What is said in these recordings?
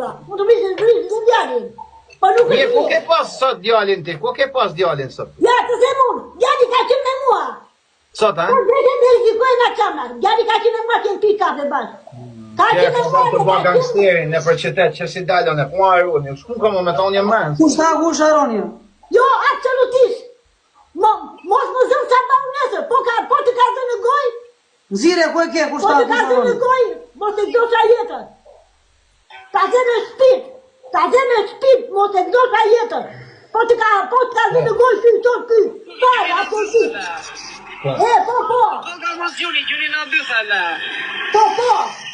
vlla. Mund të vrisë, vrisë dhe djalin. Po nuk Mirë, është ku ke mirë. pas sot djalin ti? Ku ke pas djalin sot? Ja, të them unë, djali ka qenë me mua. Sot, a? Po dhe dhe shikoj nga çama. Djali ka qenë me mua që pi kafe bashkë. Ka Që qenë me ka mua të dhe ba ka qenë. gangsterin në për qytet që si dalon e ku Aroni, shku ka më me thonë një mend. Kush tha kush Aroni? Jo, absolutisht. Mo, mos më zënë sa bau nesër, po ka po të ka zënë në gojë, Nxire ku e ke kush po tha të ka kush zënë në Aroni? gojë, mos e gdosha jetën. Ta zënë në shpirt, ta zënë në shpirt, mos e gdosha jetën. Po të ka, po të ka zënë në gojë, ty, tot ty. Fare, absolutisht. E, po, po, Po ka mos gjuni, gjuni na bytha la. po, po.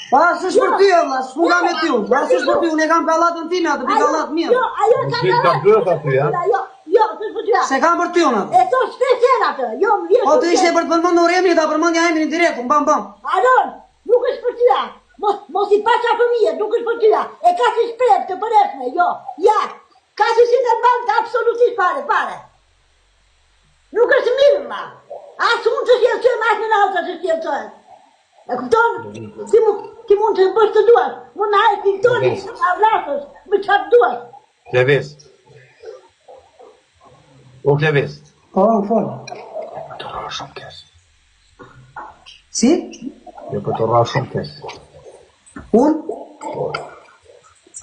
Pa, s'është për ty valla, s'u kam me ty. Pa, s'është për ty, unë e kam kallatën time atë, pi kallat mirë. Jo, ajo ka Gjithë ka kallat. byth aty, ha? Jo, jo, s'është për ty. Se kam për ty unë atë. E thot shpesh herë atë, jo, më vjen. Po shumë të ishte keq. për të përmendur emrin, ta përmendja emrin direkt, unë bam bam. Aron, nuk është për ty. a. Mos, mos i pasha fëmijët, nuk është për ty. a. E ka si shpreh të përhershme, jo. Ja, ka si si të mban absolutisht fare, fare. Nuk është mirë, ma. As unë të shqetësohem, as në alta të shqetësohem. E kupton? Ti, mu, ti mund të bësh të duash. Mund na e filtoni, na vrasësh, më çfarë të duash. Klevis. O Klevis. Po, më fol. Po të rra shumë keq. Si? Jo, po të rra shumë keq. Unë?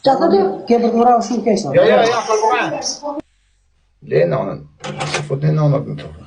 Çfarë thotë? Ke për të vrarë shumë keq. Jo, jo, jo, për më. Le nanën. Se futni nanat në tokë.